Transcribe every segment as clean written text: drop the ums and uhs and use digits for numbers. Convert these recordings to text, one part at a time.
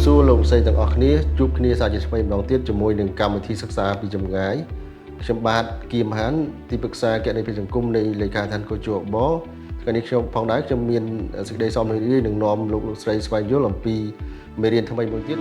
សួរលោកស្រីទាំងអស់គ្នាជួបគ្នាសាជាថ្មីម្ដងទៀតជាមួយនឹងកម្មវិធីសិក្សាពីចម្ងាយខ្ញុំបាទគៀមហានទីប្រឹក្សាគណនេយ្យភាពសង្គមនៃលេខាដ្ឋានគជបថ្ងៃនេះខ្ញុំផងដែរខ្ញុំមានសេចក្តីសមរីករាយនឹងនាំលោកលោកស្រីស្វែងយល់អំពីមេរៀនថ្មីមួយទៀត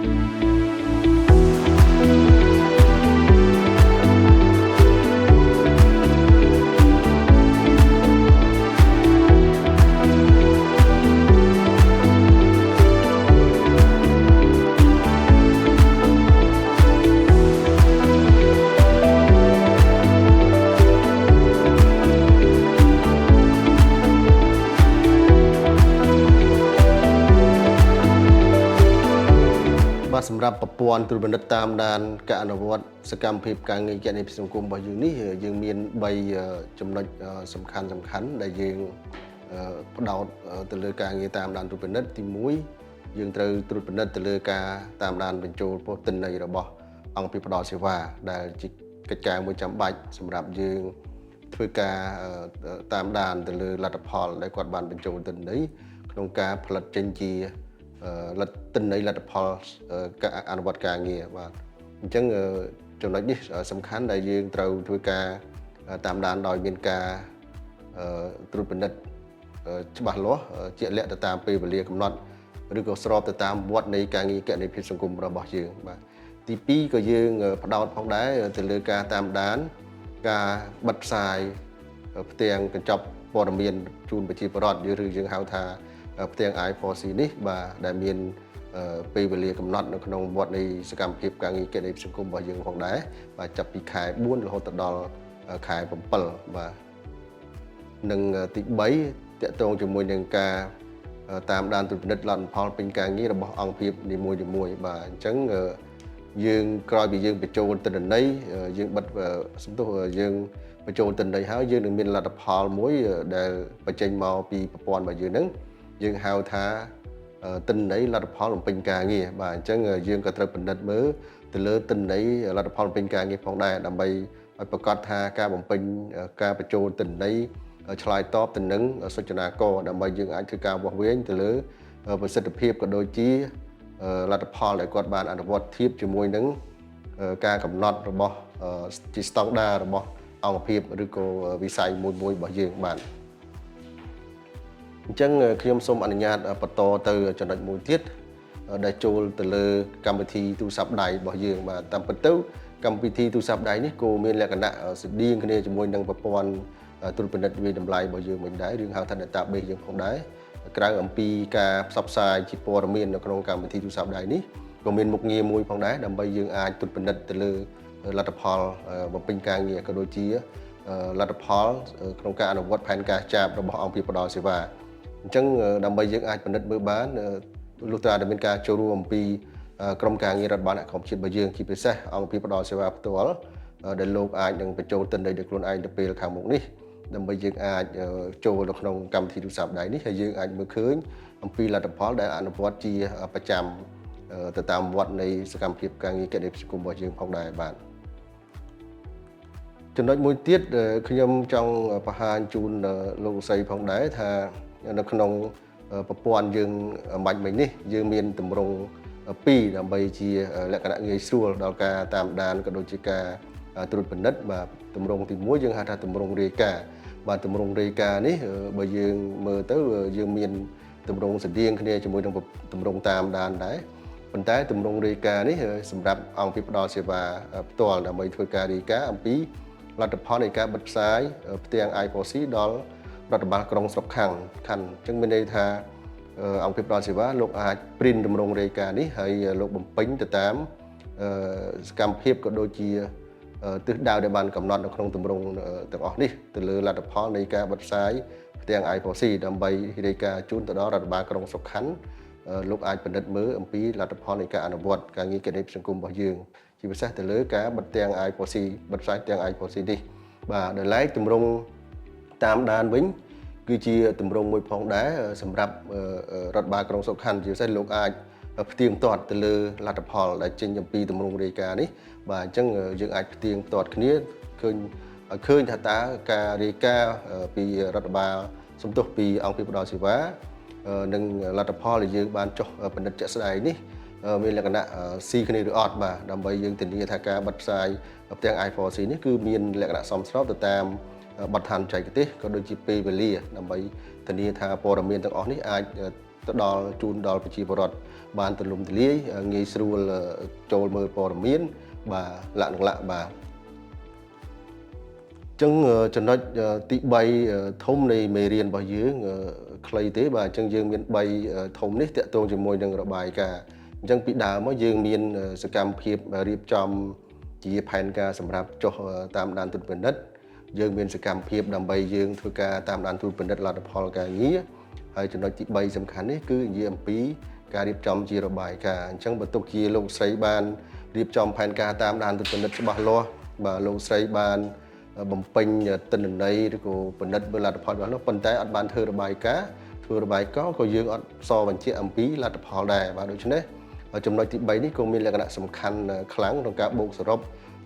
បាទសម្រាប់ប្រព័ន្ធត្រួតពិនិត្យតាមដានការអនុវត្តសកម្មភាពការងារគណនេយ្យភាពសង្គមរបស់យើងនេះយើងមាន3ចំណុចសំខាន់សំខាន់ដែលយើងផ្ដោតទៅលើការងារតាមដានត្រួតពិនិត្យទី1យើងត្រូវត្រួតពិនិត្យទៅលើការតាមដានបញ្ចូលពទិន្នន័យរបស់អង្គភាពផ្ដល់សេវាដែលជាកិច្ចការមួយចាំបាច់សម្រាប់យើងធ្វើការតាមដានទៅលើលទ្ធផលដែលគាត់បានបញ្ចូលទិន្នន័យក្នុងការផលិតចេញជា លទ្ធទិន្នន័យលទ្ធផលការអនុវត្តការងារបាទអញ្ចឹងចំណុចនេះសំខាន់ដែលយើងត្រូវធ្វើការតាមដានដោយមានការត្រួតពិនិត្យច្បាស់លាស់ជាក់លាក់ទៅតាមពេលវេលាកំណត់ឬក៏ស្របទៅតាមវដ្តនៃការងារគណនេយ្យភាពសង្គមរបស់យើងបាទទី2ក៏យើងផ្ដោតផងដែរទៅលើការតាមដានការបិទផ្សាយផ្ទាំងកញ្ចប់ព័ត៌មានជូនប្រជាពលរដ្ឋឬយើងហៅថាផ្ទាំង I4C នេះបាទដែលមានពេលវេលាកំណត់នៅក្នុងវដ្តនៃសកម្មភាពការងារគណនេយ្យសង្គមរបស់យើងផងដែរបាទចាប់ពីខែ4រហូតដល់ខែ7បាទនិងទី3តកតងជាមួយនឹងការតាមដានត្រួតពិនិត្យលទ្ធផលពេញការងាររបស់អង្គភាពនីមួយៗបាទអញ្ចឹងយើងក្រោយពីយើងបញ្ចូលទិន្នន័យយើងបិទសំទោសយើងបញ្ចូលទិន្នន័យហើយយើងនឹងមានលទ្ធផលមួយដែលបញ្ចេញមកពីប្រព័ន្ធរបស់យើងហ្នឹងយើងហៅថាទិន្នន័យលទ្ធផលបំពេញការងារបាទអញ្ចឹងយើងក៏ត្រូវពិនិត្យមើលទៅលើទិន្នន័យលទ្ធផលបំពេញការងារផងដែរដើម្បីឲ្យប្រកាសថាការបំពេញការបញ្ចូលទិន្នន័យឆ្លើយតបទៅនឹងសុចនាករដើម្បីយើងអាចធ្វើការវាស់វែងទៅលើប្រសិទ្ធភាពក៏ដូចជាលទ្ធផលដែលគាត់បានអនុវត្តធៀបជាមួយនឹងការកំណត់របស់ជាស្តង់ដាររបស់អង្គភាពឬក៏វិស័យមួយមួយរបស់យើងបាទអញ្ចឹងខ្ញុំសូមអនុញ្ញាតបន្តទៅចំណុចមួយទៀតដែលចូលទៅលើកម្មវិធីទូរស័ព្ទដៃរបស់យើងបាទតាមពិតទៅកម្មវិធីទូរស័ព្ទដៃនេះក៏មានលក្ខណៈស្តៀងគ្នាជាមួយនឹងប្រព័ន្ធត្រួតពិនិត្យវាតម្លៃរបស់យើងវិញដែររឿងហៅថា database យើងផងដែរក្រៅអំពីការផ្សព្វផ្សាយជាព័ត៌មាននៅក្នុងកម្មវិធីទូរស័ព្ទដៃនេះក៏មានមុខងារមួយផងដែរដើម្បីយើងអាចត្រួតពិនិត្យទៅលើលទ្ធផលបំពេញការងារក៏ដូចជាលទ្ធផលក្នុងការអនុវត្តផែនការចាប់របស់អង្គភាពផ្ដល់សេវាអញ្ចឹងដើម្បីយើងអាចពិនិត្យមើលបានលុះត្រាតែមានការចូលរួមអំពីក្រុមការងាររដ្ឋបាលអ្នកក្រមជាតិរបស់យើងជាពិសេសអង្គភាពផ្ដល់សេវាផ្ទាល់ដែលលោកអាចនឹងបញ្ចូលទិន្នន័យដោយខ្លួនឯងទៅពេលខាងមុខនេះដើម្បីយើងអាចចូលនៅក្នុងកម្មវិធីទូរស័ព្ទដៃនេះហើយយើងអាចមើលឃើញអំពីលទ្ធផលដែលអនុវត្តជាប្រចាំទៅតាមវដ្តនៃសកម្មភាពការងារគណនេយ្យសង្គមរបស់យើងផងដែរបាទចំណុចមួយទៀតខ្ញុំចង់បង្ហាញជូនលោកស្រីផងដែរថានៅក្នុងប្រព័ន្ធយើងបាច់មិញនេះយើងមានទម្រង់2ដើម្បីជាលក្ខណៈងាយស្រួលដល់ការតាមដានក៏ដូចជាការត្រួតពិនិត្យបាទទម្រង់ទី1យើងហៅថាទម្រង់រាយការណ៍បាទទម្រង់រាយការណ៍នេះបើយើងមើលទៅយើងមានទម្រង់ស្តៀងគ្នាជាមួយនឹងទម្រង់តាមដានដែរប៉ុន្តែទម្រង់រាយការណ៍នេះសម្រាប់អង្គភាពផ្ដល់សេវាផ្ទាល់ដើម្បីធ្វើការរាយការណ៍អំពីលទ្ធផលនៃការបិទផ្សាយផ្ទាំង I4C ដល់រដ្ឋបាលក្រុងស្រុកខណ្ឌខណ្ឌអញ្ចឹងមានន័យថាអង្គភាពផ្ដល់សេវាលោកអាច print ទម្រង់រាយការណ៍នេះហើយលោកបំពេញទៅតាមសកម្មភាពក៏ដូចជាទិសដៅដែលបានកំណត់នៅក្នុងទម្រង់ទាំងអស់នេះទៅលើលទ្ធផលនៃការបិទផ្សាយផ្ទាំង I4C ដើម្បីរាយការណ៍ជូនទៅដល់រដ្ឋបាលក្រុងស្រុកខណ្ឌលោកអាចពិនិត្យមើលអំពីលទ្ធផលនៃការអនុវត្តការងារគណនេយ្យសង្គមរបស់យើងជាពិសេសទៅលើការបិទទាំង I4C បិទផ្សាយទាំង I4C នេះបាទដោយឡែកទម្រង់តាមដានវិញគឺជាទម្រង់មួយផងដែរសម្រាប់រដ្ឋបាលក្រុងសុខខណ្ឌជាពិសេសលោកអាចផ្ទៀងផ្ទាត់ទៅលើលទ្ធផលដែលចេញអំពីទម្រង់រាយការណ៍នេះបាទអញ្ចឹងយើងអាចផ្ទៀងផ្ទាត់គ្នាឃើញឲ្យឃើញថាតើការរាយការណ៍ពីរដ្ឋបាលសំទោសពីអង្គភាពផ្ដល់សេវានិងលទ្ធផលដែលយើងបានចុះពិនិត្យជាក់ស្ដែងនេះ មានលក្ខណៈស៊ីគ្នាឬអត់បាទដើម្បីយើងធានាថាការបិទផ្សាយផ្ទាំង I4C នេះគឺមានលក្ខណៈសមស្របទៅតាមបទដ្ឋានបច្ចេកទេសក៏ដូចជាពេលវេលាដើម្បីធានាថាព័ត៌មានទាំងអស់នេះអាចទៅដល់ជូនដល់ប្រជាពលរដ្ឋបានទូលំទូលាយងាយស្រួលចូលមើលព័ត៌មានបាទលក្ខណៈបាទចឹងចំណុចទី3ធំនៃមេរៀនរបស់យើងខ្លីទេបាទអញ្ចឹងយើងមាន3ធំនេះតាក់ទងជាមួយនឹងរបាយការណ៍អញ្ចឹងពីដើមមកយើងមានសកម្មភាពរៀបចំជាផែនការសម្រាប់ចុះតាមដានត្រួតពិនិត្យយើងមានសកម្មភាពដើម្បីយើងធ្វើការតាមដានត្រួតពិនិត្យលទ្ធផលការងារហើយចំណុចទី3សំខាន់នេះគឺនិយាយអំពីការរៀបចំជារបាយការណ៍អញ្ចឹងបើទុកជាលោកស្រីបានរៀបចំផែនការតាមដានត្រួតពិនិត្យច្បាស់លាស់បាទលោកស្រីបានបំពេញទិន្នន័យឬក៏ពិនិត្យមើលលទ្ធផលរបស់នោះប៉ុន្តែអត់បានធ្វើរបាយការណ៍ធ្វើរបាយការណ៍ក៏យើងអត់សបញ្ជាក់អំពីលទ្ធផលដែរបាទដូច្នេះចំណុចទី3នេះក៏មានលក្ខណៈសំខាន់ខ្លាំងក្នុងការបូកសរុប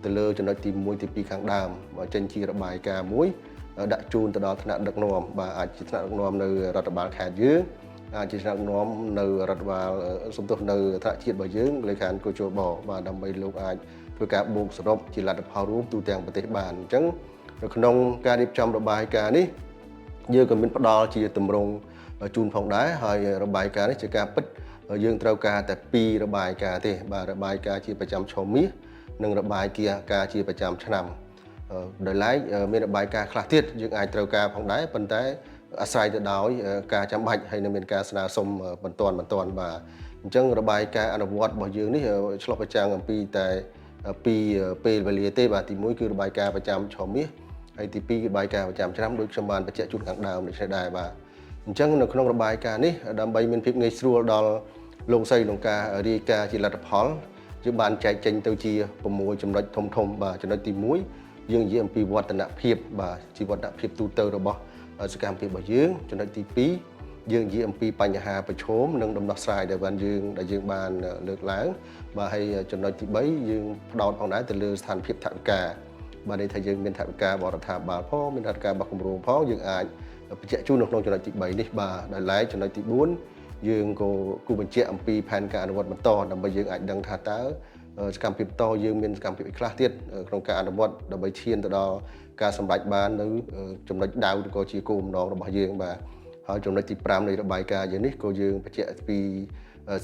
ទៅលើចំណុចទី1ទី2ខាងដើមបើចេញជារបាយការណ៍មួយដាក់ជូនទៅដល់ថ្នាក់ដឹកនាំបាទអាចជាថ្នាក់ដឹកនាំនៅរដ្ឋបាលខេត្តយើងអាចជាថ្នាក់ដឹកនាំនៅរដ្ឋបាលសំទោសនៅថ្នាក់ជាតិរបស់យើងលេខាគជបបាទដើម្បីលោកអាចធ្វើការបូកសរុបជាលទ្ធផលរួមទូទាំងប្រទេសបានអញ្ចឹងនៅក្នុងការរៀបចំរបាយការណ៍នេះយើងក៏មានផ្ដល់ជាទម្រង់ជូនផងដែរហើយរបាយការណ៍នេះជាការពិតយើងត្រូវការតែ2របាយការណ៍ទេបាទរបាយការណ៍ជាប្រចាំឆមាសនិងរបាយការណ៍ជាប្រចាំឆ្នាំដោយឡែកមានរបាយការណ៍ខ្លះទៀតយើងអាចត្រូវការផងដែរប៉ុន្តែអាស្រ័យទៅដោយការចាំបាច់ហើយនឹងមានការស្នើសុំបន្ទាន់បន្ទាន់បាទអញ្ចឹងរបាយការណ៍អនុវត្តរបស់យើងនេះឆ្លុះបញ្ចាំងអំពីតែពីពេលវេលាទេបាទទី1គឺរបាយការណ៍ប្រចាំឆមាសហើយទី2គឺរបាយការណ៍ប្រចាំឆ្នាំដូចខ្ញុំបានបញ្ជាក់ជូនខាងដើមដូចនេះដែរបាទអញ្ចឹងនៅក្នុងរបាយការណ៍នេះដើម្បីមានភាពងាយស្រួលដល់លោកស្រីក្នុងការរាយការណ៍ជាលទ្ធផលយើងបានចែកចេញទៅជា6ចំណុចធំធំបាទចំណុចទី1យើងនិយាយអំពីវឌ្ឍនភាពបាទជាវឌ្ឍនភាពទូទៅរបស់សកម្មភាពរបស់យើងចំណុចទី2យើងនិយាយអំពីបញ្ហាប្រឈមនិងដំណោះស្រាយដែលបានយើងដែលយើងបានលើកឡើងបាទហើយចំណុចទី3យើងផ្ដោតផងដែរទៅលើស្ថានភាពថវិកាបាទន័យថាយើងមានថវិការបស់រដ្ឋាភិបាលផងមានថវិការបស់គម្រោងផងយើងអាចបញ្ជាក់ជូននៅក្នុងចំណុចទី3នេះបាទដោយឡែកចំណុចទី4យើងក៏គូបញ្ជាក់អំពីផែនការអនុវត្តបន្តដើម្បីយើងអាចដឹងថាតើសកម្មភាពបន្តយើងមានសកម្មភាពអីខ្លះទៀតក្នុងការអនុវត្តដើម្បីឈានទៅដល់ការសម្រេចបាននៅចំណុចដៅឬក៏ជាគោលបំណងរបស់យើងបាទហើយចំណុចទី5នៃរបាយការណ៍យើងនេះក៏យើងបញ្ជាក់ពី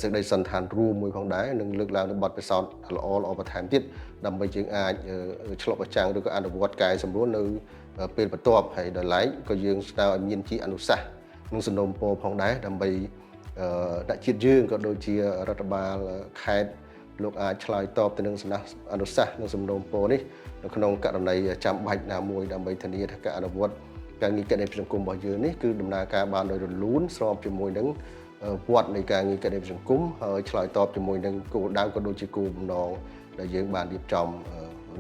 សេចក្តីសន្និដ្ឋានរួមមួយផងដែរនិងលើកឡើងនូវបទពិសោធន៍ល្អល្អបន្ថែមទៀតដើម្បីយើងអាចឆ្លុះបញ្ចាំងឬក៏អនុវត្តកែសម្រួលនៅពេលបន្ទាប់ហើយដោយឡែកក៏យើងស្នើឲ្យមានជាអនុសាសន៍និងសំណូមពរផងដែរដើម្បីដាក់ជាតិយើងក៏ដូចជារដ្ឋបាលខេត្តលោកអាចឆ្លើយតបទៅនឹងសំណអនុសាសន៍និងសំណូមពរនេះនៅក្នុងករណីចាំបាច់ណាមួយដើម្បីធានាថាការអនុវត្តការងារកិច្ចសង្គមរបស់យើងនេះគឺដំណើរការបានដោយរលូនស្របជាមួយនឹងវត្តនៃការងារកិច្ចសង្គមហើយឆ្លើយតបជាមួយនឹងគោលដៅក៏ដូចជាគោលបំណងដែលយើងបានរៀបចំ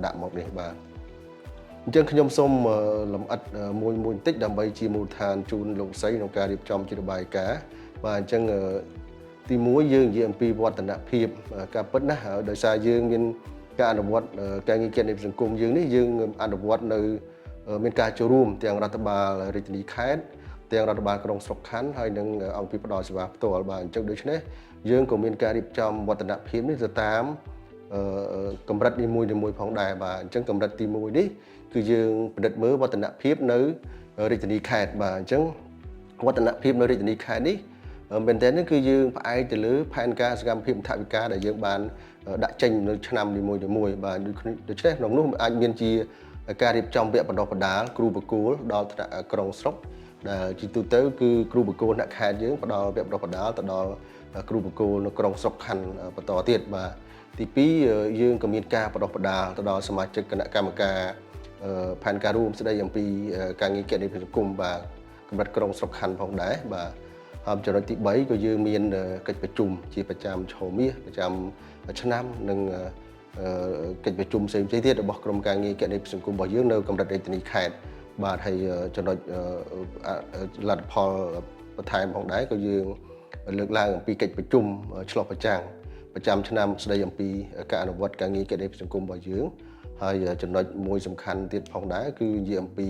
ដាក់មកនេះបាទអញ្ចឹងខ្ញុំសូមលម្អិតមួយមួយបន្តិចដើម្បីជាមូលដ្ឋានជូនលោកស្រីក្នុងការរៀបចំជារបាយការណ៍បាទអញ្ចឹងទី1យើងនិយាយអំពីវឌ្ឍនភាពការពិតណាស់ដោយសារយើងមានការអនុវត្តការងារកិច្ចសង្គមយើងនេះយើងអនុវត្តនៅមានការចូលរួមទាំងរដ្ឋបាលរាជធានីខេត្តទាំងរដ្ឋបាលក្រុងស្រុកខណ្ឌហើយនិងអង្គភាពផ្ដល់សេវាផ្ទាល់បាទអញ្ចឹងដូច្នេះយើងក៏មានការរៀបចំវឌ្ឍនភាពនេះទៅតាមកម្រិតនីមួយៗផងដែរបាទអញ្ចឹងកម្រិតទី1នេះគឺយើងពិនិត្យមើលវឌ្ឍនភាពនៅរាជធានីខេត្តបាទអញ្ចឹងវឌ្ឍនភាពនៅរាជធានីខេត្តនេះមែនតើនេះគឺយើងផ្អែកទៅលើផែនការសកម្មភាពថវិកាដែលយើងបានដាក់ចេញនៅឆ្នាំនីមួយៗបាទដូច្នេះក្នុងនោះអាចមានជាការរៀបចំវគ្គបណ្ដុះបណ្ដាលគ្រូបកគលដល់ថ្នាក់ក្រុងស្រុកដែលជាទូទៅគឺគ្រូបកគលថ្នាក់ខេត្តយើងផ្ដល់វគ្គបណ្ដុះបណ្ដាលទៅដល់គ្រូបកគលនៅក្រុងស្រុកខណ្ឌបន្តទៀតបាទទី2យើងក៏មានការបណ្ដុះបណ្ដាលទៅដល់សមាជិកគណៈកម្មការផែនការរួមស្ដីអំពីការងារគណនេយ្យសង្គមបាទកម្រិតក្រុងស្រុកខណ្ឌផងដែរបាទហើយចំណុចទី3ក៏យើងមានកិច្ចប្រជុំជាប្រចាំឆមាសប្រចាំឆ្នាំនិងកិច្ចប្រជុំផ្សេងៗទៀតរបស់ក្រុមការងារគណនេយ្យសង្គមរបស់យើងនៅកម្រិតរាជធានីខេត្តបាទហើយចំណុចលទ្ធផលបន្ថែមផងដែរក៏យើងលើកឡើងអំពីកិច្ចប្រជុំឆ្លុះបញ្ចាំងប្រចាំឆ្នាំស្ដីអំពីការអនុវត្តការងារគណនេយ្យសង្គមរបស់យើងហើយចំណុចមួយសំខាន់ទៀតផងដែរគឺនិយាយអំពី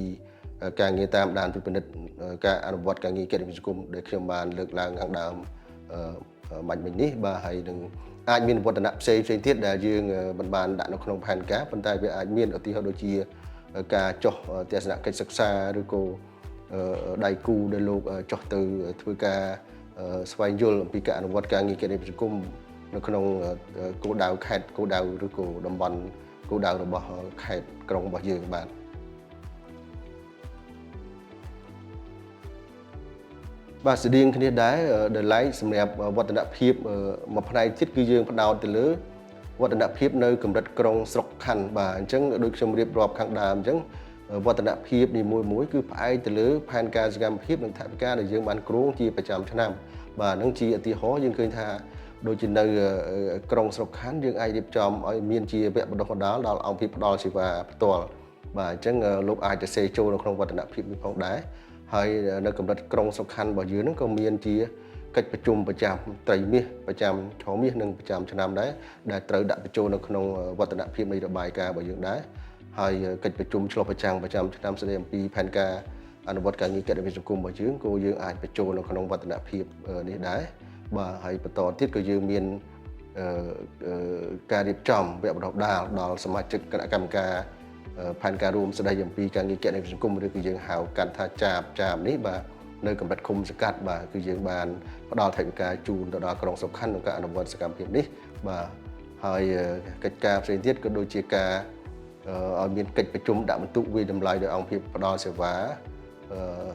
ការងារតាមដានពិនិត្យការអនុវត្តការងារគណនេយ្យសង្គមដែលខ្ញុំបានលើកឡើងខាងដើម បាញ់មិញនេះបាទហើយនឹងអាចមានវឌ្ឍនៈផ្សេងផ្សេងទៀតដែលយើងមិនបានដាក់នៅក្នុងផែនការប៉ុន្តែវាអាចមានឧទាហរណ៍ដូចជាការចុះទស្សនកិច្ចសិក្សាឬក៏ដៃគូដែលលោកចុះទៅធ្វើការស្វែងយល់អំពីការអនុវត្តការងារគណនេយ្យសង្គមនៅក្នុងគោលដៅខេត្តគោលដៅឬក៏តំបន់គោលដៅរបស់ខេត្តក្រុងរបស់យើងបាទបាទស្តៀងគ្នាដែរដែលឡែកសម្រាប់វឌ្ឍនភាពមួយផ្នែកទៀតគឺយើងផ្ដោតទៅលើវឌ្ឍនភាពនៅកម្រិតក្រុងស្រុកខណ្ឌបាទអញ្ចឹងដូចខ្ញុំរៀបរាប់ខាងដើមអញ្ចឹងវឌ្ឍនភាពនីមួយៗគឺផ្អែកទៅលើផែនការសកម្មភាពនិងថវិកាដែលយើងបានគ្រោងជាប្រចាំឆ្នាំបាទនឹងជាឧទាហរណ៍យើងឃើញថាដូចជានៅក្រុងស្រុកខណ្ឌយើងអាចរៀបចំឲ្យមានជាវគ្គបណ្ដុះបណ្ដាលដល់អង្គភាពផ្ដល់សេវាផ្ទាល់បាទអញ្ចឹងលោកអាចទៅសេចូលនៅក្នុងវឌ្ឍនភាពនេះផងដែរហើយនៅកម្រិតក្រុងស្រុកខណ្ឌរបស់យើងហ្នឹងក៏មានជាកិច្ចប្រជុំប្រចាំត្រីមាសប្រចាំឆមាសនិងប្រចាំឆ្នាំដែរដែលត្រូវដាក់បញ្ចូលនៅក្នុងវឌ្ឍនភាពនៃរបាយការណ៍របស់យើងដែរហើយកិច្ចប្រជុំឆ្លុះបញ្ចាំងប្រចាំឆ្នាំស្តីអំពីផែនការអនុវត្តការងារគណនេយ្យសង្គមរបស់យើងក៏យើងអាចបញ្ចូលនៅក្នុងវឌ្ឍនភាពនេះដែរបាទហើយបន្តទៀតក៏យើងមានការរៀបចំវគ្គបណ្ដុះបណ្ដាលដល់សមាជិកគណៈកម្មការផែនការរួមស្តីអំពីការងារគណនេយ្យសង្គមឬក៏យើងហៅកាន់ថាចាបចាបនេះបាទនៅកម្រិតឃុំសង្កាត់បាទគឺយើងបានផ្ដល់ថវិកាជូនទៅដល់ក្រុងស្រុកខណ្ឌក្នុងការអនុវត្តសកម្មភាពនេះបាទហើយកិច្ចការផ្សេងទៀតក៏ដូចជាការឲ្យមានកិច្ចប្រជុំដាក់បន្ទុកវាយតម្លៃដោយអង្គភាពផ្ដល់សេវា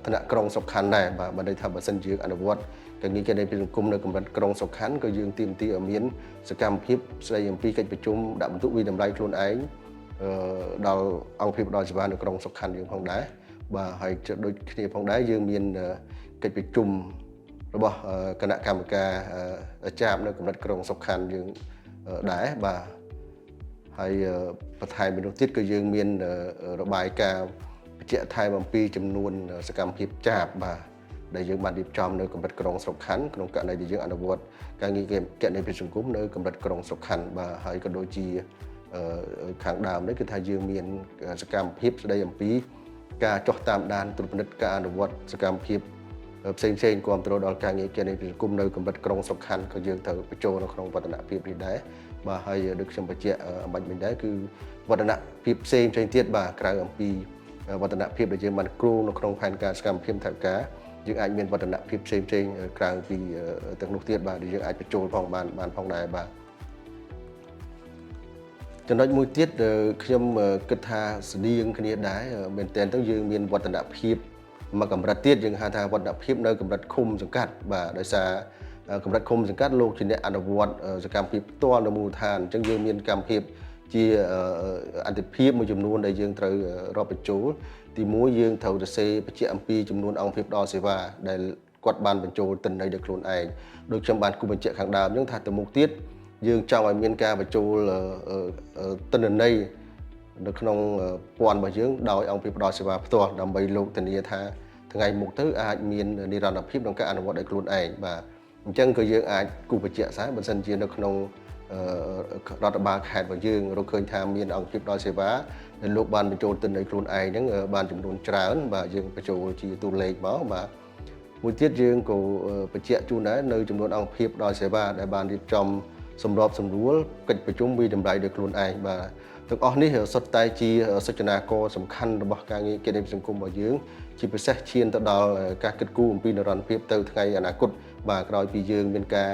ថ្នាក់ក្រុងស្រុកខណ្ឌដែរបាទបើន័យថាបើសិនយើងអនុវត្តការងារគណនេយ្យសង្គមនៅកម្រិតក្រុងស្រុកខណ្ឌក៏យើងទាមទារឲ្យមានសកម្មភាពស្ដីអំពីកិច្ចប្រជុំដាក់បន្ទុកវាយតម្លៃខ្លួនឯងដល់អង្គភាពផ្ដល់សេវានៅក្រុងស្រុកខណ្ឌយើងផងដែរបាទហើយដូចគ្នាផងដែរយើងមានកិច្ចប្រជុំរបស់គណៈកម្មការចាបនៅកម្រិតក្រុងស្រុកខណ្ឌយើងដែរបាទហើយបន្ថែមពីនោះទៀតក៏យើងមានរបាយការណ៍បញ្ជាក់ថែមអំពីចំនួនសកម្មភាពចាបបាទដែលយើងបានរៀបចំនៅកម្រិតក្រុងស្រុកខណ្ឌក្នុងករណីដែលយើងអនុវត្តការងារគណនេយ្យសង្គមនៅកម្រិតក្រុងស្រុកខណ្ឌបាទហើយក៏ដូចជាខាងដើមនេះគឺថាយើងមានសកម្មភាពស្ដីអំពីការចុះតាមដានត្រួតពិនិត្យការអនុវត្តសកម្មភាពផ្សេងផ្សេងគាំទ្រដល់ការងារគណនេយ្យសង្គមនៅកម្រិតក្រុងស្រុកខណ្ឌក៏យើងត្រូវបញ្ចូលនៅក្នុងវឌ្ឍនភាពនេះដែរបាទហើយដូចខ្ញុំបញ្ជាក់អំបញ្ញមិញដែរគឺវឌ្ឍនភាពផ្សេងផ្សេងទៀតបាទក្រៅអំពីវឌ្ឍនភាពដែលយើងបានគ្រោងនៅក្នុងផែនការសកម្មភាពថវិកាយើងអាចមានវឌ្ឍនភាពផ្សេងផ្សេងក្រៅពីទាំងនោះទៀតបាទដែលយើងអាចបញ្ចូលផងបានផងដែរបាទចំណុចមួយទៀតខ្ញុំគិតថាស្តៀងគ្នាដែរមែនទែនទៅយើងមានវឌ្ឍនភាពមួយកម្រិតទៀតយើងហៅថាវឌ្ឍនភាពនៅកម្រិតឃុំសង្កាត់បាទដោយសារកម្រិតឃុំសង្កាត់លោកជាអ្នកអនុវត្តសកម្មភាពផ្ទាល់នៅមូលដ្ឋានអញ្ចឹងយើងមានកម្មភាពជាអន្តភាពមួយចំនួនដែលយើងត្រូវរាប់បញ្ចូលទីមួយយើងត្រូវសរសេរបញ្ជាក់អំពីចំនួនអង្គភាពផ្ដល់សេវាដែលគាត់បានបញ្ចូលទិន្នន័យដោយខ្លួនឯងដូចខ្ញុំបានគូបញ្ជាក់ខាងដើមអញ្ចឹងថាទៅមុខទៀតយើងចង់ឲ្យមានការបញ្ចូលទិន្នន័យនៅក្នុងព័ន្ធរបស់យើងដោយអង្គភាពផ្ដល់សេវាផ្ទាល់ដើម្បីលោកធានាថាថ្ងៃមុខទៅអាចមាននិរន្តរភាពក្នុងការអនុវត្តដោយខ្លួនឯងបាទអញ្ចឹងក៏យើងអាចគូបញ្ជាក់សារបើសិនជានៅក្នុងរដ្ឋបាលខេត្តរបស់យើងរកឃើញថាមានអង្គភាពផ្ដល់សេវាដែលលោកបានបញ្ចូលទិន្នន័យខ្លួនឯងហ្នឹងបានចំនួនច្រើនបាទយើងបញ្ចូលជាតួលេខមកបាទមួយទៀតយើងក៏បញ្ជាក់ជូនដែរនៅចំនួនអង្គភាពផ្ដល់សេវាដែលបានរៀបចំសម្របសម្រួលកិច្ចប្រជុំវិតម្លៃដោយខ្លួនឯងបាទទាំងអស់នេះសុទ្ធតែជាសច្ចនាករសំខាន់របស់ការងារគណនេយ្យសង្គមរបស់យើងជាពិសេសឈានទៅដល់ការគិតគូរអំពីនិរន្តរភាពទៅថ្ងៃអនាគតបាទក្រោយពីយើងមានការ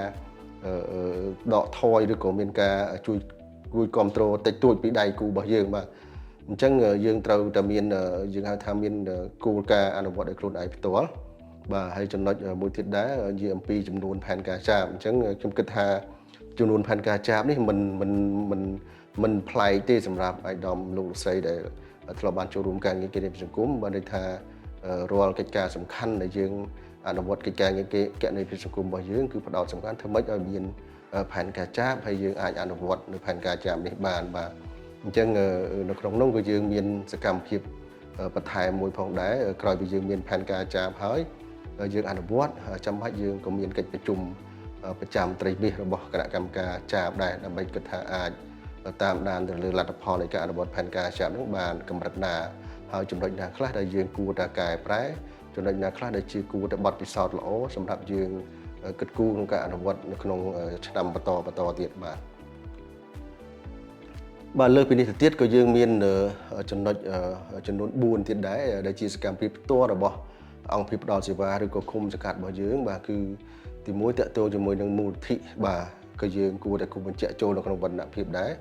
ដកថយឬក៏មានការជួយគ្រប់គ្រងតិចតួចពីដៃគូរបស់យើងបាទអញ្ចឹងយើងត្រូវតែមានយើងហៅថាមានគោលការណ៍អនុវត្តដោយខ្លួនឯងផ្ទាល់បាទហើយចំណុចមួយទៀតដែរនិយាយអំពីចំនួនផែនការចាបអញ្ចឹងខ្ញុំគិតថាចំនួនផែនការចាបនេះមិនមិនមិនមិនប្លែកទេសម្រាប់អាយដាមលោកលោកស្រីដែលធ្លាប់បានចូលរួមការងារគណនេយ្យសង្គមបានន័យថារាល់កិច្ចការសំខាន់ដែលយើងអនុវត្តកិច្ចការងារគណនេយ្យសង្គមរបស់យើងគឺផ្ដោតសំខាន់ធ្វើម៉េចឲ្យមានផែនការចាបហើយយើងអាចអនុវត្តនៅផែនការចាបនេះបានបាទអញ្ចឹងនៅក្នុងនោះក៏យើងមានសកម្មភាពបន្ថែមមួយផងដែរក្រោយពីយើងមានផែនការចាបហើយយើងអនុវត្តចាំបាច់យើងក៏មានកិច្ចប្រជុំប្រចាំត្រីមាសរបស់គណៈកម្មការចាបដែរដើម្បីគិតថាអាចតាមដានទៅលើលទ្ធផលនៃការអនុវត្តផែនការចាបនោះបានកម្រិតណាហើយចំណុចណាខ្លះដែលយើងគួរតែកែប្រែចំណុចណាខ្លះដែលជាគួរតែបទពិសោធន៍ល្អសម្រាប់យើង គិតគូរក្នុងការអនុវត្តនៅក្នុងឆ្នាំបន្តបន្តទៀតបាទបាទលើសពីនេះទៅទៀតក៏យើងមានចំណុចចំនួន4ទៀតដែរដែលជាសកម្មភាពផ្ទាល់របស់អង្គភាពផ្ដល់សេវាឬក៏ឃុំសង្កាត់របស់យើងបាទគឺទី1ទាក់ទងជាមួយនឹងមូលនិធិបាទក៏យើងគួរតែគូបញ្ជាក់ចូលនៅក្នុងវណ្ណភាពដែរ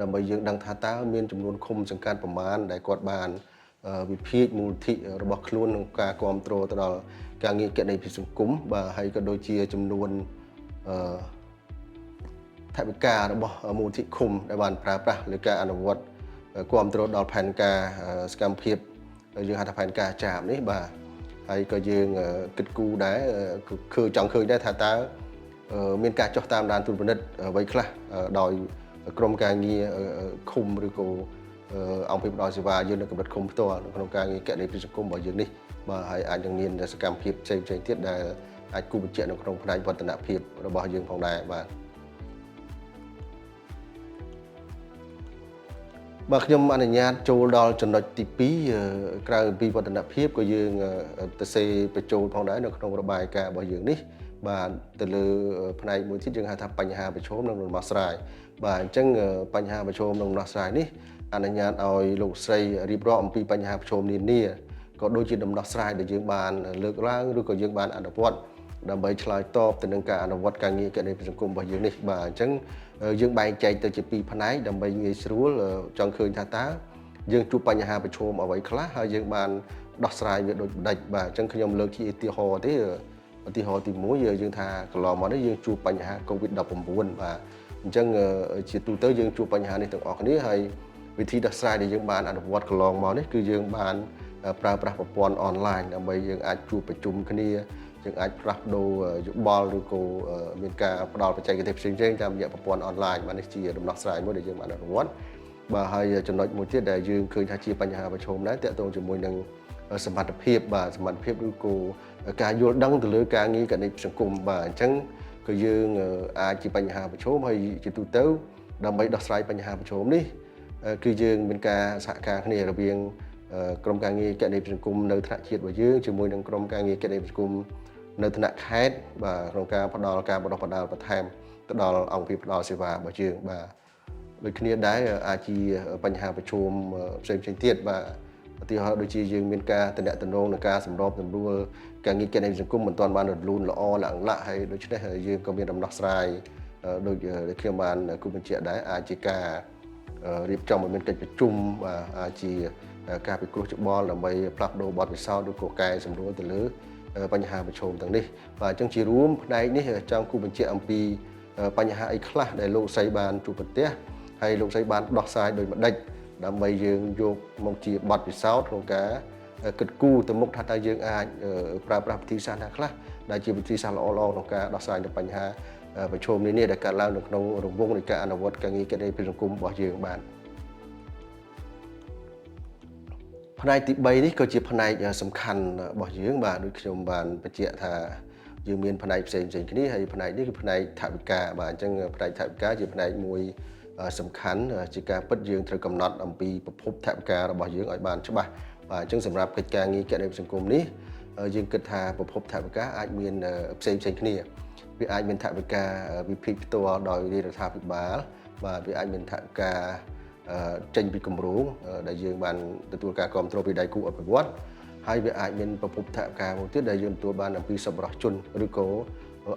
ដើម្បីយើងដឹងថាតើមានចំនួនឃុំសង្កាត់ប្រមាណដែលគាត់បានវិភាគមូលនិធិរបស់ខ្លួនក្នុងការគ្រប់គ្រងទៅដល់ការងារគណនេយ្យភាពសង្គមបាទហើយក៏ដូចជាចំនួនអឺថវិការបស់មូលនិធិឃុំដែលបានប្រើប្រាស់លើការអនុវត្តគ្រប់គ្រងដល់ផែនការសកម្មភាពយើងហៅថាផែនការចាបនេះបាទហើយក៏យើងគិតគូរដែរគឺចង់ឃើញដែរថាតើមានការចុះតាមដានត្រួតពិនិត្យអ្វីខ្លះដោយក្រុមការងារឃុំឬក៏អង្គភាពផ្ដល់សេវាយើងនៅកម្រិតឃុំផ្ទាល់នៅក្នុងការងារគណនេយ្យភាពសង្គមរបស់យើងនេះបាទហើយអាចនឹងមានសកម្មភាពផ្សេងៗទៀតដែលអាចគូបញ្ជាក់នៅក្នុងផ្នែកវឌ្ឍនភាពរបស់យើងផងដែរបាទបាទខ្ញុំអនុញ្ញាតចូលដល់ចំណុចទី2ក្រៅពីវឌ្ឍនភាពក៏យើងទៅសេបញ្ចូលផងដែរនៅក្នុងរបាយការណ៍របស់យើងនេះបាទទៅលើផ្នែកមួយទៀតយើងហៅថាបញ្ហាប្រឈមនិងដំណោះស្រាយបាទអញ្ចឹងបញ្ហាប្រឈមនិងដំណោះស្រាយនេះអនុញ្ញាតឲ្យលោកស្រីរៀបរាប់អំពីបញ្ហាប្រឈមនានាក៏ដូចជាដំណោះស្រាយដែលយើងបានលើកឡើងឬក៏យើងបានអនុវត្តដើម្បីឆ្លើយតបទៅនឹងការអនុវត្តការងារគណនេយ្យសង្គមរបស់យើងនេះបាទអញ្ចឹងយើងបែងចែកទៅជាពីរផ្នែកដើម្បីងាយស្រួលចង់ឃើញថាតើយើងជួបបញ្ហាប្រឈមអ្វីខ្លះហើយយើងបានដោះស្រាយវាដូចម្ដេចបាទអញ្ចឹងខ្ញុំលើកជាឧទាហរណ៍ទេឧទាហរណ៍ទី1យើងថាកន្លងមកនេះយើងជួបបញ្ហា COVID-19 បាទអញ្ចឹងជាទូទៅយើងជួបបញ្ហានេះទាំងអស់គ្នាហើយវិធីដោះស្រាយដែលយើងបានអនុវត្តកន្លងមកនេះគឺយើងបានប្រើប្រាស់ប្រព័ន្ធអនឡាញដើម្បីយើងអាចជួបប្រជុំគ្នាយើងអាចផ្លាស់ប្ដូរយោបល់ឬក៏មានការផ្ដល់បច្ចេកទេសផ្សេងៗតាមរយៈប្រព័ន្ធអនឡាញបាទនេះជាដំណោះស្រាយមួយដែលយើងបានអនុវត្តបាទហើយចំណុចមួយទៀតដែលយើងឃើញថាជាបញ្ហាប្រឈមដែរទាក់ទងជាមួយនឹងសមត្ថភាពបាទសមត្ថភាពឬក៏ការយល់ដឹងទៅលើការងារគណនេយ្យសង្គមបាទអញ្ចឹងក៏យើងអាចជាបញ្ហាប្រឈមហើយជាទូទៅដើម្បីដោះស្រាយបញ្ហាប្រឈមនេះគឺយើងមានការសហការគ្នារវាងក្រុមការងារគណនេយ្យសង្គមនៅថ្នាក់ជាតិរបស់យើងជាមួយនឹងក្រុមការងារគណនេយ្យសង្គមនៅថ្នាក់ខេត្តបាទក្នុងការផ្ដល់ការបណ្ដុះបណ្ដាលបន្ថែមទៅដល់អង្គភាពផ្ដល់សេវារបស់យើងបាទដូចគ្នាដែរអាចជាបញ្ហាប្រឈមផ្សេងៗទៀតបាទឧទាហរណ៍ដូចជាយើងមានការតំណតំណងនឹងការសម្របសម្រួលការងារគណនេយ្យសង្គមមិនទាន់បានរលូនល្អឡើងឡាក់ហើយដូច្នេះយើងក៏មានដំណោះស្រាយដូចខ្ញុំបានគូបញ្ជាក់ដែរអាចជាការរៀបចំឲ្យមានកិច្ចប្រជុំបាទអាចជាការពិគ្រោះយោបល់ដើម្បីផ្លាស់ប្ដូរបទពិសោធន៍ឬក៏កែសម្រួលទៅលើបញ្ហាប្រឈមទាំងនេះបាទអញ្ចឹងជារួមផ្នែកនេះចង់គូបញ្ជាក់អំពីបញ្ហាអីខ្លះដែលលោកស្រីបានជួបប្រទះហើយលោកស្រីបានដោះស្រាយដោយម្ដេចដើម្បីយើងយកមកជាបទពិសោធន៍ក្នុងការគិតគូរទៅមុខថាតើយើងអាចប្រើប្រាស់វិធីសាស្ត្រណាខ្លះដែលជាវិធីសាស្ត្រល្អៗក្នុងការដោះស្រាយនៅបញ្ហាប្រឈមនានាដែលកើតឡើងនៅក្នុងរង្វង់នៃការអនុវត្តការងារគណនេយ្យសង្គមរបស់យើងបាទផ្នែកទី3នេះក៏ជាផ្នែកសំខាន់របស់យើងបាទដូចខ្ញុំបានបញ្ជាក់ថាយើងមានផ្នែកផ្សេងផ្សេងគ្នាហើយផ្នែកនេះគឺផ្នែកថវិកាបាទអញ្ចឹងផ្នែកថវិកាជាផ្នែកមួយសំខាន់ជាការពិតយើងត្រូវកំណត់អំពីប្រភពថវិការបស់យើងឲ្យបានច្បាស់បាទអញ្ចឹងសម្រាប់កិច្ចការងារគណនេយ្យសង្គមនេះយើងគិតថាប្រភពថវិកាអាចមានផ្សេងផ្សេងគ្នាវាអាចមានថវិកាវិភាគផ្ទាល់ដោយរាជរដ្ឋាភិបាលបាទវាអាចមានថវិកាចេញពីគម្រោងដែលយើងបានទទួលការគ្រប់គ្រងពីដៃគូអភិវឌ្ឍហើយវាអាចមានប្រភពថវិកាមួយទៀតដែលយើងទទួលបានអំពីសប្បុរសជនឬក៏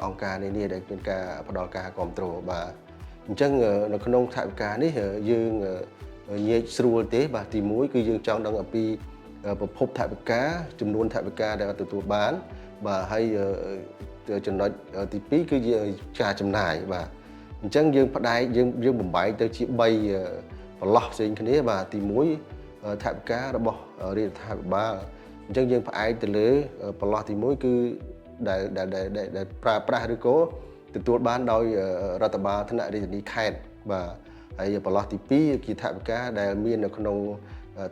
អង្គការនានាដែលមានការផ្ដល់ការគ្រប់គ្រងបាទអញ្ចឹងនៅក្នុងថវិកានេះយើងញែកស្រួលទេបាទទី1គឺយើងចង់ដឹងអំពីប្រភពថវិកាចំនួនថវិកាដែលទទួលបានបាទហើយចំណុចទី2គឺជាការចំណាយបាទអញ្ចឹងយើងផ្ដែកយើងបំបែកទៅជា3ប្រឡោះផ្សេងគ្នាបាទទី1ថវិការបស់រាជរដ្ឋាភិបាលអញ្ចឹងយើងផ្អែកទៅលើប្រឡោះទី1គឺដែលដែលដែលប្រើប្រាស់ឬក៏ទទួលបានដោយរដ្ឋបាលថ្នាក់រាជធានីខេត្តបាទហើយប្រឡោះទី2គឺថវិកាដែលមាននៅក្នុង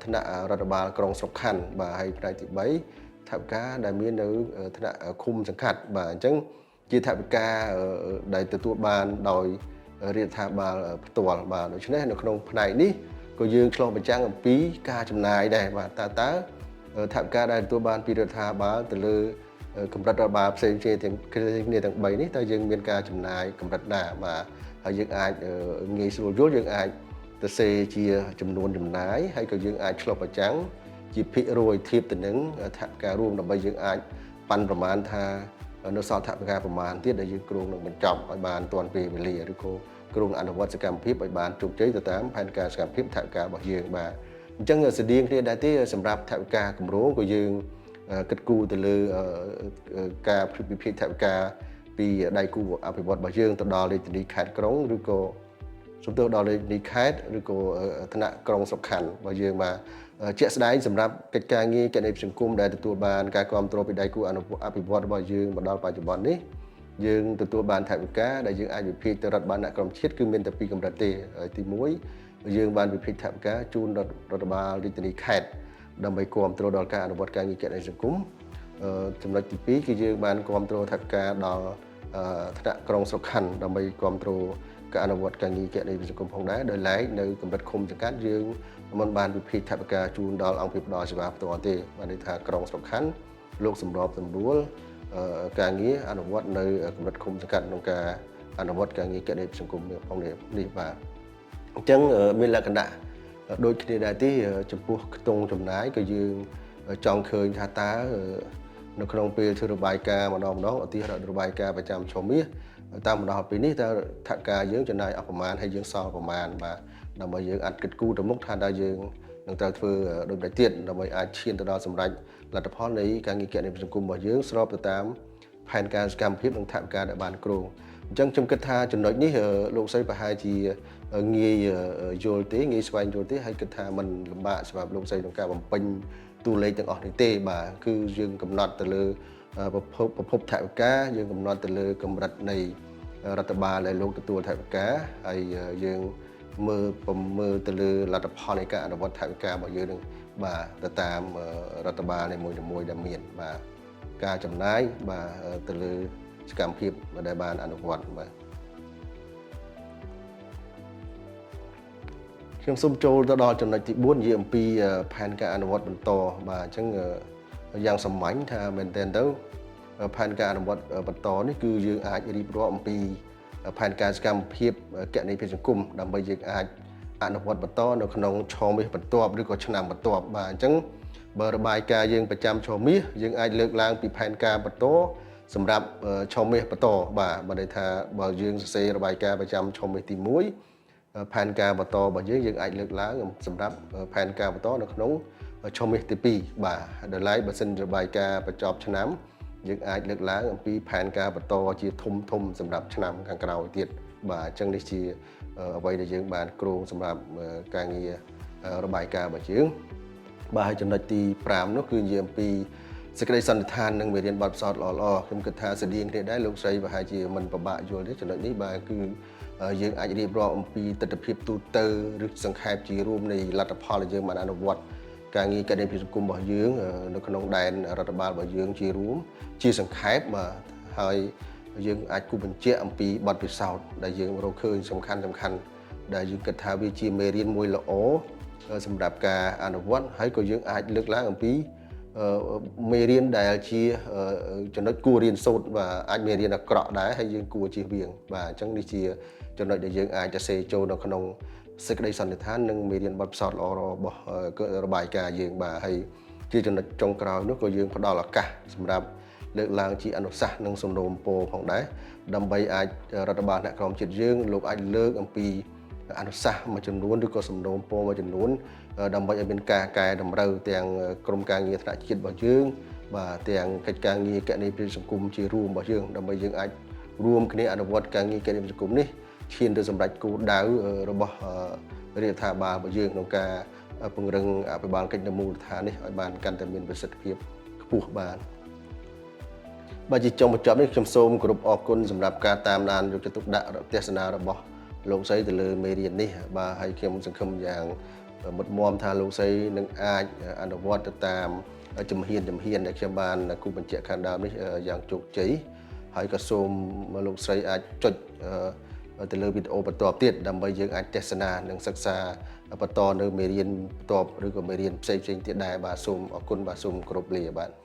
ថ្នាក់រដ្ឋបាលក្រុងស្រុកខណ្ឌបាទហើយផ្នែកទី3ថវិកាដែលមាននៅថ្នាក់ឃុំសង្កាត់បាទអញ្ចឹងជាថវិកាដែលទទួលបានដោយរាជរដ្ឋាភិបាលផ្ទាល់បាទដូច្នេះនៅក្នុងផ្នែកនេះក៏យើងឆ្លុះបញ្ចាំងអំពីការចំណាយដែរបាទតើថវិកាដែលទទួលបានពីរដ្ឋាភិបាលទៅលើ កម្រិតរដ្ឋបាលផ្សេងៗទាំងគ្នាទាំង3នេះតើយើងមានការចំណាយកម្រិតណាបាទហើយយើងអាចងាយស្រួលយល់យើងអាចទៅសេជាចំនួនចំណាយហើយក៏យើងអាចឆ្លុះបញ្ចាំងជាភាគរយធៀបទៅនឹងថវិការួមដើម្បីយើងអាចប៉ាន់ប្រមាណថានៅសល់ថវិកាប្រមាណទៀតដែលយើងគ្រោងនឹងបញ្ចប់ឲ្យបានទាន់ពេលវេលាឬក៏គ្រោងអនុវត្តសកម្មភាពឲ្យបានជោគជ័យទៅតាមផែនការសកម្មភាពថវិការបស់យើងបាទអញ្ចឹងស្តៀងគ្នាដែរទេសម្រាប់ថវិកាគម្រោងក៏យើងគិតគូរទៅលើការវិភាគថវិកាពីដៃគូអភិវឌ្ឍរបស់យើងទៅដល់រាជធានីខេត្តក្រុងឬក៏សំទោសដល់រាជធានីខេត្តឬក៏ថ្នាក់ក្រុងស្រុកខណ្ឌរបស់យើងបាទជាក់ស្ដែងសម្រាប់កិច្ចការងារគណនេយ្យសង្គមដែលទទួលបានការគាំទ្រពីដៃគូអភិវឌ្ឍរបស់យើងមកដល់បច្ចុប្បន្ននេះយើងទទួលបានថវិកាដែលយើងអាចវិភាគទៅរដ្ឋបាលថ្នាក់ក្រោមជាតិគឺមានតែពីរកម្រិតទេទី1យើងបានវិភាគថវិកាជូនរដ្ឋបាលរាជធានីខេត្តដើម្បីគាំទ្រដល់ការអនុវត្តការងារគណនេយ្យសង្គមចំណុចទី2គឺយើងបានគាំទ្រថវិកាដល់ថ្នាក់ក្រុងស្រុកខណ្ឌដើម្បីគាំទ្រការអនុវត្តការងារគណនេយ្យសង្គមផងដែរដោយឡែកនៅកម្រិតឃុំសង្កាត់យើងមិនបានវិភាគថវិកាជូនដល់អង្គភាពផ្ដល់សេវាផ្ទាល់ទេបានន័យថាក្រុងស្រុកខណ្ឌលោកសម្របសម្រួលការងារអនុវត្តនៅកម្រិតឃុំសង្កាត់ក្នុងការអនុវត្តការងារគណនេយ្យសង្គមផងនេះបាទអញ្ចឹងមានលក្ខណៈដូចគ្នាដែរទេចំពោះខ្ទង់ចំណាយក៏យើងចង់ឃើញថាតើនៅក្នុងពេលធ្វើរបាយការណ៍ម្ដងម្ដងឧទាហរណ៍របាយការណ៍ប្រចាំឆមាសតាមម្ដងពេលនេះតើថវិកាយើងចំណាយអស់ប្រមាណហើយយើងសល់ប្រមាណបាទដើម្បីយើងអាចគិតគូរទៅមុខថាតើយើងនឹងត្រូវធ្វើដូចម្តេចទៀតដើម្បីអាចឈានទៅដល់សម្រេចលទ្ធផលនៃការងារគណនេយ្យសង្គមរបស់យើងស្របទៅតាមផែនការសកម្មភាពនិងថវិកាដែលបានគ្រោងអញ្ចឹងខ្ញុំគិតថាចំណុចនេះលោកស្រីប្រហែលជាងាយយល់ទេងាយស្វែងយល់ទេហើយគិតថាมันលំបាកសម្រាប់លោកស្រីក្នុងការបំពេញតួលេខទាំងអស់នេះទេបាទគឺយើងកំណត់ទៅលើប្រភពថវិកាយើងកំណត់ទៅលើកម្រិតនៃរដ្ឋបាលដែលលោកទទួលថវិកាហើយយើងមើលប្រមើលទៅលើលទ្ធផលនៃការអនុវត្តថវិការបស់យើងនឹងបាទទៅតាមរដ្ឋបាលនីមួយៗដែលមានបាទការចំណាយបាទទៅលើសកម្មភាពដែលបានអនុវត្តបាទខ្ញុំសូមចូលទៅដល់ចំណុចទី4និយាយអំពីផែនការអនុវត្តបន្តបាទអញ្ចឹងយ៉ាងសាមញ្ញថាមែនទែនទៅផែនការអនុវត្តបន្តនេះគឺយើងអាចរៀបរាប់អំពីផែនការសកម្មភាពគណនេយ្យភាពសង្គមដើម្បីយើងអាចអនុវត្តបន្តនៅក្នុងឆមាសបន្ទាប់ឬក៏ឆ្នាំបន្ទាប់បាទអញ្ចឹងបើរបាយការណ៍យើងប្រចាំឆមាសយើងអាចលើកឡើងពីផែនការបន្តសម្រាប់ឆមាសបន្តបាទបើន័យថាបើយើងសរសេររបាយការណ៍ប្រចាំឆមាសទី1ផែនការបន្តរបស់យើងយើងអាចលើកឡើងសម្រាប់ផែនការបន្តនៅក្នុងឆមាសទី2បាទដោយឡែកបើសិនរបាយការណ៍បញ្ចប់ឆ្នាំយើងអាចលើកឡើងអំពីផែនការបន្តជាធំធំសម្រាប់ឆ្នាំខាងក្រោយទៀតបាទអញ្ចឹងនេះជាអ្វីដែលយើងបានគ្រោងសម្រាប់ការងាររបាយការណ៍របស់យើងបាទហើយចំណុចទី5នោះគឺនិយាយអំពីសេចក្តីសន្និដ្ឋាននិងមេរៀនបទពិសោធន៍ល្អៗខ្ញុំគិតថាស្តៀងគ្នាដែរលោកស្រីប្រហែលជាមិនពិបាកយល់ទេចំណុចនេះបាទគឺយើងអាចរៀបរាប់អំពីទិដ្ឋភាពទូទៅឬសង្ខេបជារួមនៃលទ្ធផលដែលយើងបានអនុវត្តការងារគណនេយ្យភាពសង្គមរបស់យើងនៅក្នុងដែនរដ្ឋបាលរបស់យើងជារួមជាសង្ខេបបាទហើយយើងអាចគូបញ្ជាក់អំពីបទពិសោធន៍ដែលយើងរកឃើញសំខាន់សំខាន់ដែលយើងគិតថាវាជាមេរៀនមួយល្អសម្រាប់ការអនុវត្តហើយក៏យើងអាចលើកឡើងអំពីមេរៀនដែលជាចំណុចគួររៀនសូត្របាទអាចមេរៀនអាក្រក់ដែរហើយយើងគួរជៀសវាងបាទអញ្ចឹងនេះជាចំណុចដែលយើងអាចจะសេចូលនៅក្នុងសេចក្តីសន្និដ្ឋាននិងមេរៀនបទពិសោធន៍ល្អរបស់របាយការណ៍យើងបាទហើយជាចំណុចចុងក្រោយនោះក៏យើងផ្ដល់ឱកាសសម្រាប់លើកឡើងជាអនុសាសន៍និងសំណូមពរផងដែរដើម្បីអាចរដ្ឋបាលអ្នកក្រមជាតិយើងលោកអាចលើកអំពីអនុសាសន៍មួយចំនួនឬក៏សំណូមពរមួយចំនួនដើម្បីឲ្យមានការកែតម្រូវទាំងក្រុមការងារថ្នាក់ជាតិរបស់យើងបាទទាំងកិច្ចការងារគណនេយ្យភាពសង្គមជារួមរបស់យើងដើម្បីយើងអាចរួមគ្នាអនុវត្តការងារគណនេយ្យភាពសង្គមនេះឈានទៅសម្រេចគោលដៅរបស់រាជរដ្ឋាភិបាលរបស់យើងក្នុងការពង្រឹងអភិបាលកិច្ចនៅមូលដ្ឋាននេះឲ្យបានកាន់តែមានប្រសិទ្ធភាពខ្ពស់បាទបាទជាចុងបញ្ចប់នេះខ្ញុំសូមគោរពអរគុណសម្រាប់ការតាមដានយកចិត្តទុកដាក់ទស្សនារបស់លោកស្រីទៅលើមេរៀននេះបាទហើយខ្ញុំសង្ឃឹមយ៉ាងមុតមមថាលោកស្រីនឹងអាចអនុវត្តទៅតាមជំហានជំហានដែលខ្ញុំបានគូបញ្ជាក់ខាងដើមនេះយ៉ាងជោគជ័យហើយក៏សូមលោកស្រីអាចចុចទៅលើវីដេអូបន្តទៀតដើម្បីយើងអាចទស្សនានិងសិក្សាបន្តនៅមេរៀនបន្ទាប់ឬក៏មេរៀនផ្សេងៗទៀតដែរបាទសូមអរគុណបាទសូមគោរពលាបាទ។